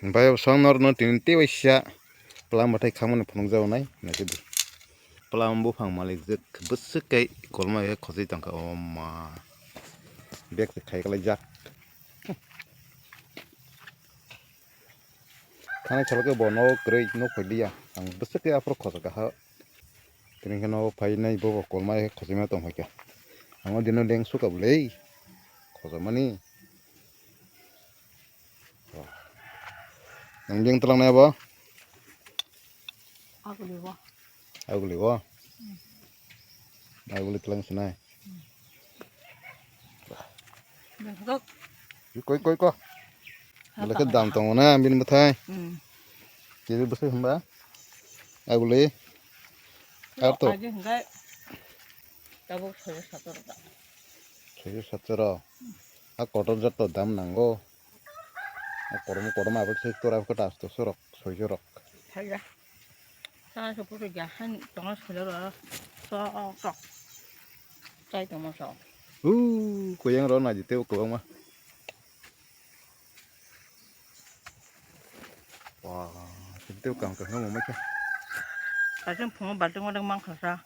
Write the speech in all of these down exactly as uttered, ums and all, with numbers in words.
Bai bo song nor no tini tei waisa plam bathai khamani phunukjago nai, naikhe di. Plam buphang malik jwk bwswk kai kolma khe khosoi tongkha, o ma. Bag se khai kalaijak. Thani salo khe bo nogo kwrwi nuk phai liya. Ang bwswk khe aphuru khochok kha. Tini khe nogo phainai bobo kolma khe khochima tong phaikha. Ang o dino leng suka bwlai. Khochomani. Ang leng twlang nai bo? Aguli bo. Aguli bo? Aguli twlang sinai. Bangkok. Koi, koi, ko. Bole khe dam tongo na, bini bwthai. Hmm. Kiri bwsai hwnba? Aguli. Ar to. Agi hwnkhai tabuk soyo satoro da. Soyo satoro. A kotor jat to dam nango. A korom, korom abak se tora ko tas to sorok, soyo rok. Saya. Sa se puto ja han tongo selo ro. Sok sok. Chai tongma sok. Uh, koyang ro na jite kwbangma. Wah, tei kam kaham mo mai kha. Kaisa phungo balting wadang mang kha sa.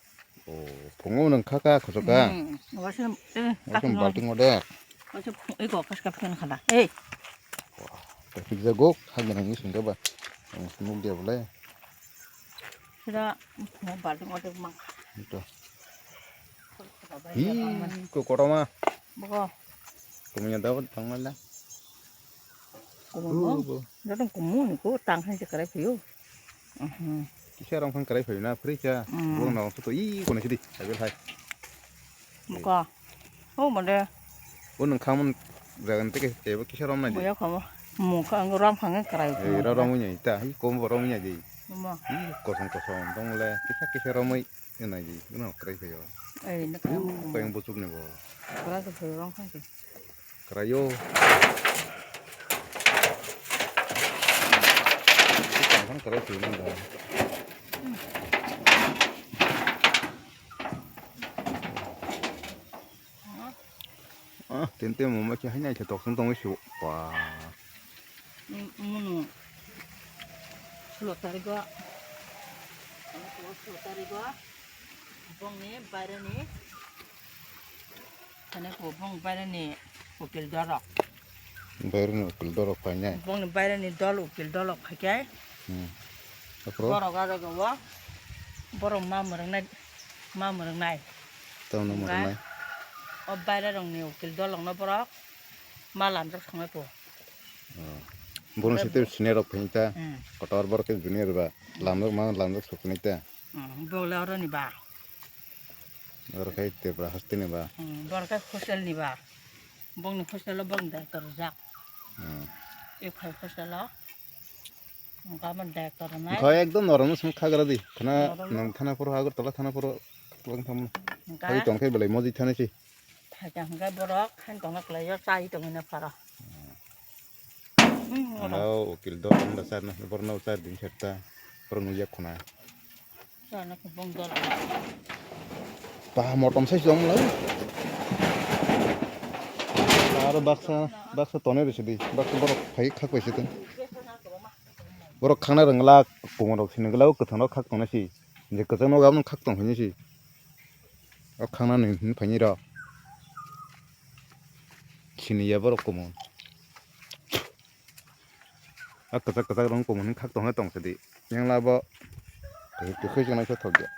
Oh, phungo nang kha ka khoso ka. Hmm, wase, eh, wase balting wadang. Wase phung, eh, ko kas ka phun khala. Eh. Wah, ta phik jago, ha nang ni sungga ba. Ang sunu dia boleh. Sira phungo balting wadang mang kha. Ito. Hi, ko koroma. Boko. Kumanya dapat tangmala. Kumu. Kumu. Jotong kumu ni ko tang hai se karai phaio. Mhm. Kisa rong phang karai phaio na, free cha. Mm. Bo na to i kono sidi. Abil hai. Muka. Oh, mande. Bo nang khamon jagan teke ebo kisa rom nai di. Boya khamo. Muka ang rom phang karai. Eh, ro rom nya ita. I kom bo rom nya di. Mama. I kosong kosong dong le. Kisa kisa romoi nai di. Ino karai phaio. Eh, nak. Uh, kayang buchuk ni bo. Karai phaio rom phang. Karayo. Tangkhan karai thwi nang da. Ah, tente mo ma khe hainai khe tok sung tong su. Wah. Munu sulo tarigo. Sulo tarigo. Bongni baireni. Thani ko bong baireni ukil dorok. Baireni ukil dorok painai. Bongni baireni dol ukil dorok phaikhe. Hmm. Aphuru? Borok aro go. Borok ma mwrwngnai, ma mwrwngnai. Tamno mwrwngnai? O bairerokni ukil dorokno borok ma lamjak sangnai po. Oh. Bono site senior rok phaikha. Hmm. Kotor borok khe junior ba. Lamjak ma lamjak soknai ta. Hmm. Bole oroni ba. Oro khai Tripura haste ni ba? Hmm, boro khai hostel ni ba. Bongni hostel o bong director rijak. Hmm. E phai hostel o. Gabon director nai. Khai ekdom norok no sum khagra di. Khana norok no. Nang thana poro Agartala thana poro kwlwng tamo. Khai tong khai belai moji thana si. Thai tong khai borok khan tong klai yo chai tong na pharo. Hmm, oro. Hao, ukil dol wng da sar na, borno sar din setta, borok nujak khuna. Sar na kubong dol. Ba, motom sai song lai. Aro baksa, baksa tonwi rwsidi, baksa borok phai khak bai sidi. Borok khangna rwngla, kumarok sini gla, kwthangno khak tongna si. Je kwchangno gabno khak tong hini si. O khangna ni hin phaini rok. Sini ya borok kumun. A kwchak kwchak rong kumun khak tong tong sidi. Yang labo. Kwkhwi kwkhwi jana khe thok ya.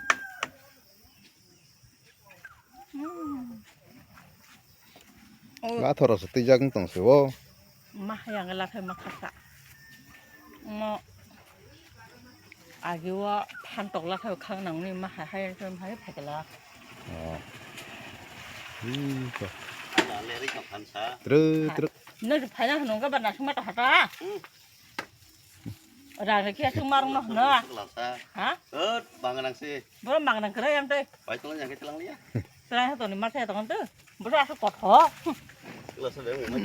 Lathoro se twijak wng tong se o. Ma hayang lathai ma khasa. Mo agi o phan tok lathai khang nang ni ma hai hai hai phai kala. Oh. Hi ko. Tre tre. No phai na hanu ga ba na suma ta hata. Rang khe aswk marwng no hwno. Kwlangsa. Ha? Ot, bang nang se. Boro mang nang kwrwi ang tei. Pai tong yang khe tlang liya. Tlang ha toni ma se tong tei. Boro aswk kotho. Kwlangsa be mo.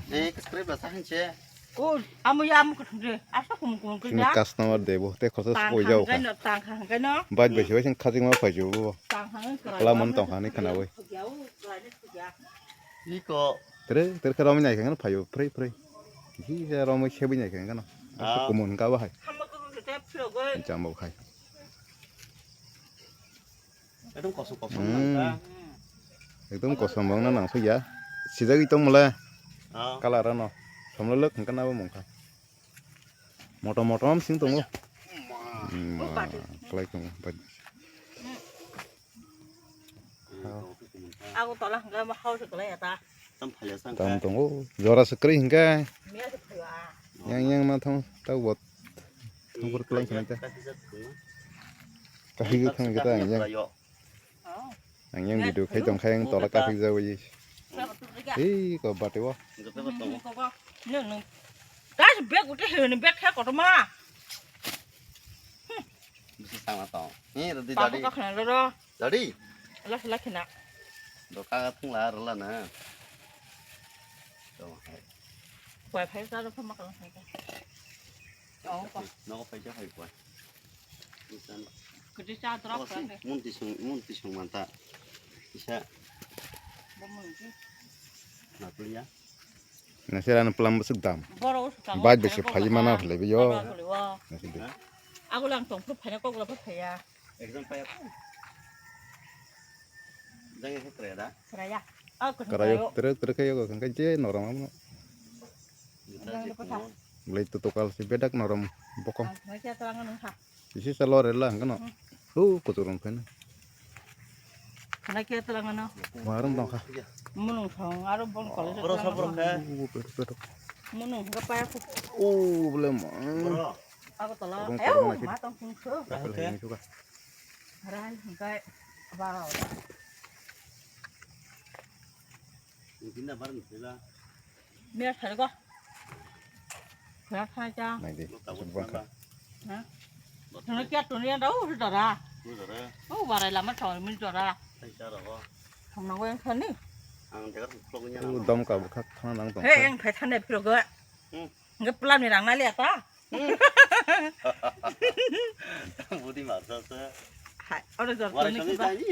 Eh, subscribe la sa hin se. O, amu ya amu kuthum de. Aswk kum kum kri ya. Customer de bo te khorsa soi jao kha. Tang kha hangkai no. Baj bai se bai sing khajing ma phai jo bo. Tang kha hangkai. Kala mon tong kha ni khana bai. Iko. Tere tere khe romwi nai khe phai jo, phrai phrai. Hi se romwi se bai nai khe no. Ah. Kumun ka bahai. Jambok hai. Ekdom kosom kosom Hmm. nang ka. Ekdom kosom bang na nang ya. Sijagwi tong mole. Ah. Kalar ano. Somlo lok hingka na bo mungkha. Motom motom sing tongo. Ma. Hmm, ma. Klai tongo. Ago tola hingga ma hao se kolai ata. Tam phalya sang Tam ka. Tongo. Jora se kwrwi hingka. Miya se phalya. Yang yang ma thang tau bot. Thang bot kelang sana ta. Kasi jat thang. Kasi jat thang kita yang. Yo. Oh. Ang yang video khai tong khai ang tola kaphik jawi. Ei ko bate wo. Nung, nung. Das bag udah he ni bag khai kotor ma. Bisa sama tong. Ni rodi Pakai dari. Kau kena dulu. Dari. Lah lah kena. Doka thung la rela na. Tong hai. Wifi sa ro phama kalang hai. Oh, ko. Nogo phai ja hai kwa. Kwtwi cha drop Oh, kha si, de. Mun tisung, mun tisung manta. Isa. Bo mun ji. Na tuya. Nasira na pelam besuk dam. Boro usuk tamo. Baj besi phai mana phai bo yo. Boro phai wo. Nasi de. Aku lang tong phai na kok la phai ya. Exam paya. Jang he kre da. Kra ya. Oh, kun Karayo, kayo. Tere tere kayo ko kan je norom amo. Jang de kotha. Belai tu tokal si bedak norom bokong. Ah, na kya terang nung ha. Isi sa lore la hangkano. Hmm. Hu kuturung kena. Khana khe twlang ano. Warung tong kha. Munung thong aro bon college Boro thang sabro ano. Khe. Hu, hu, hu, hu. Munung ga pa ku. Oh, bole ma. Boro. Ako tola. Warung Ayo, korma khe. Ma tong khung khu. Apel hai ni suka. Rai, hingkai. Wow. Ini pindah bareng sila. Mia thari ko. Khna thai cha. Nai di, subang kha. Ha? Thana kya tunia da u dara. U dara. U barai lama thong min dara. Thai cha ro. Thong nang weng thani. Ang dega thong nang. U dom ka bukha thana nang tong. He, eng thai thane phiro go. Hmm. Nge plan ni rang nai le ta. Budi masa se. Hai, oro jor Warai tuni sami kiba. Tani.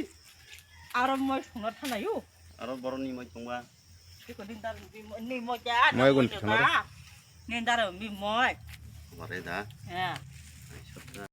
Aro moi thongna thana yu. Aro boroni moi thongba. Iko din dar bi mo-, ni mo ja, Moi ni gun mo thana ja. Ni dar bi moi. Warai da. Ya. Ai, sabda.